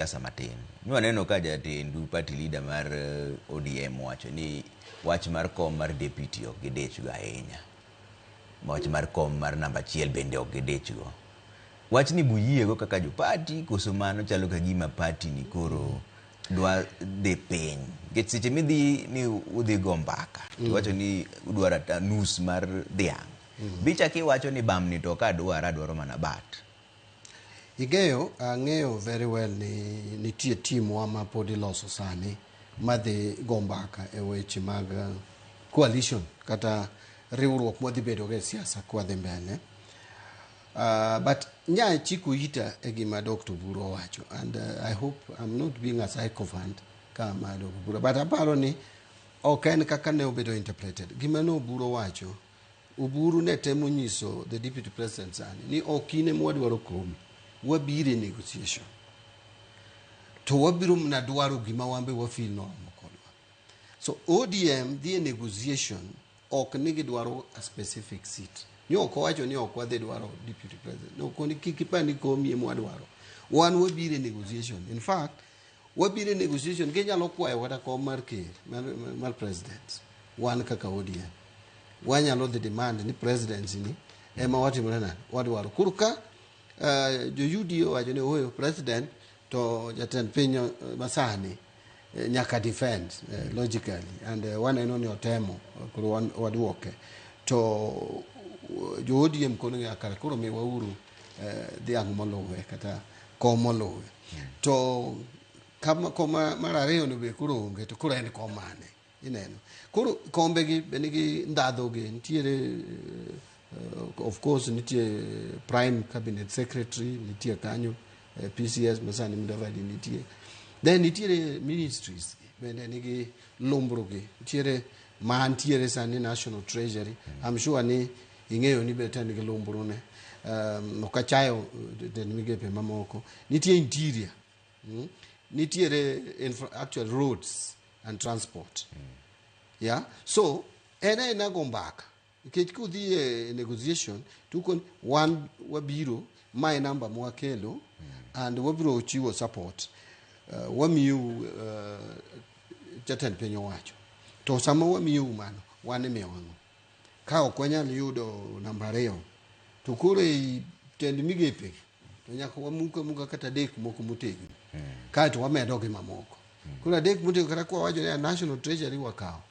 Siasa matin. Nwaneno ka jatendu party leader mar ODM owacho ni wach mar kom mar deputy ok gidichgo ahinya. Wach mar kom mar namba achiel bende ok gidichgo. Wachni buyiego kaka jo party koso mano chalo ka gima party ni koro dwa dhi piny. Nikech seche midhi ni udhi go mbaka, tiwacho ni udwaro ata nus mar dhiang'. Bichak iwacho ni bamni to ok adwar, adwaro mana bat. Ing'eyo, ang'eyo very well ni nitie team wa ma pod iloso sani madhi go mbaka e weche mag coalition kata riwruok mwadhi bedogo e siasa kwadhi mbele. But nya chiko ita e gima Dr. Oburu owacho and I hope I'm not being a sycophant ka ma Dr. Oburu, but aparo ni ok en kaka ne obedo interpreted. Gima ne Oburu owacho, Oburu ne temo nyiso the deputy president sani ni ok in ema wadwaro komi, wabiro e negotiation to wabiro mana dwaro gima wan be wafeel noromo kodwa. So ODM dhi e negotiation ok ni gidwaro a specific seat. Ni ok owacho ni ok wadhi dwaro deputy president. No, koni kik ipar ni komi ema wadwaro. Wan wabiro e negotiation. In fact, wabiro e negotiation ginyalo kwayo kata kom mar ker mar president. Wan kaka ODM. Wanyalo dhi demand ni presidency ni ema watimore nade wadwaro. Koro ka jo UDA owacho ni oyo president to jatend piny masani nyaka defend logically and waneno ni otemo koro waduoke to jo ODM kono ni kare koro miwauru dhiang' moluwe kata kom moluwe to kama kom mar ariyo no be koro onge to koro en kom mane ineno koro kombe gi be nigi ndhadhu gi nitiere of course nitie prime cabinet secretary nitie kanyo, PCS masani Mudavadi nitie, then nitiere ministries bende nigi lumbro gi nitiere mantiere sani National Treasury. I'm sure ni ing'eyo ni be te nigi lumbro ne ok achayo jotend migepe mamoko. Nitie interior, Nitiere actual roads and transport. Yeah, so en aena go mbaka nikech kudhi e negotiation to wan wabiro ma e namba mwakelo and wabiro chiwo support, wamiyo jatend piny owacho to sama wamiyou mano wan imiyo ang'o ka ok wanyal yudo namba ariyo to koro ei tend migepe to nyaka wamuk amuka kata adek moko motegno kaeto wamedo gi mamoko. Koro adek motegno kata kwa wacho ni National Treasury wakawo,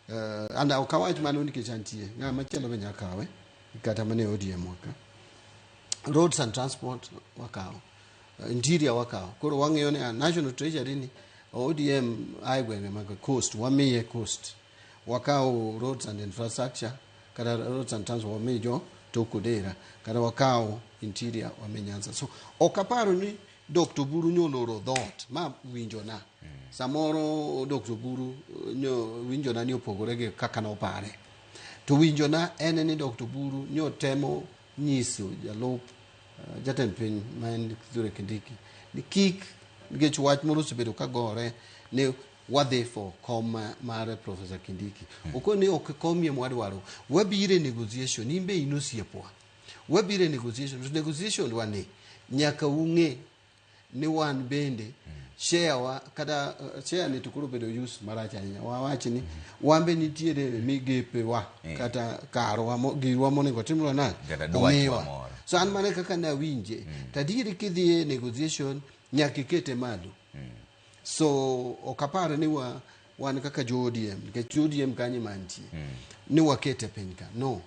and ok awach mano nikech antie ng'ama machielo be nyaka kawe kata mana e ODM waka roads and transport wakawo, interior wakawo. Koro wang'iyo ni National Treasury ni ODM ae gwenge mag coast, wamiye coast, wakawo roads and infrastructure kata roads and transport wamiyo jo tok Odera kata wakawo interior wami Nyanza. So ok aparo ni Dr. Oburu nyoloro dhoot ma winjona. Samoro Dr. Oburu nyo winjona ni opogore gi kaka nopare, to winjona en ni Dr. Oburu nyo temo nyiso jalup jatend piny ma en Kithure Kindiki ni kik, nikech wach moro osebedo ka gore ni wadhi for kom mar Professor Kindiki. Okoni ok komie mwadwaro, wabiro e negotiation, in be in osiepwa, wabiro e negotiation to negotiation wa ni nyaka ung'e ni wan bende share wa kata share ni to koro bedo use marach ahinya. Wawach ni wan be nitiere migepe wa kata karwa girwa monego timnwa nade. Kata dwachwa omiwa moro. So an mane kaka nawinje to adieri kidhi e negotiation nyaka ikete malo. So ok apar ni wa wan kaka jo ODM, nikech jo ODM kanyo mantie ni wakete piny ka no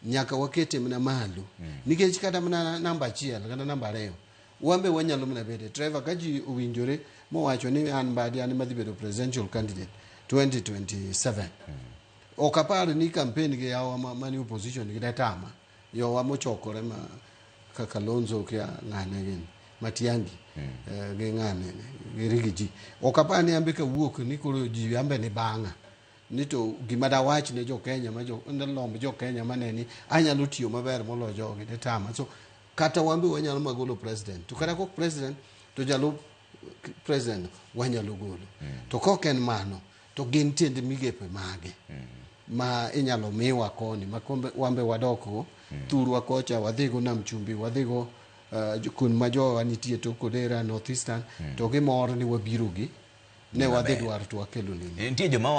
nyaka wakete mana malo nikech kata mana namba achiel kata namba ariyo wan be wanyalo mana bede. Trevor, ka ji owinjore mowacho ni an Mbadi an ema dhi bedo presidential candidate 2027, ok apar ni campaign gi yawa mani opposition gi detama yowa mochokore ma kaka Kalonzo kia ng'ane gini Matiang'i gi ng'ane gi Rigiji, ok apar ni ambe kawuok ni koro ji ambe ni bang'a ni to gima dawach ne jo Kenya ma jo lomb jo Kenya mane ni anyalo tiyo maber moloyo jogi detama. So kata wan be wanyalo magolo president, to kata kok president to jalup president wanyalo golo. To kok en mano to gin tiend migepe mage ma inyalo miwa koni ma kombe wan be wadokgo thurwa kocha wadhigo nam chumbi wadhigo. kun ma jowa nitie to Kodera, North Eastern, to gimor ni wabiro gi ne wadhi dwaro to wakelo nini. Nitie joma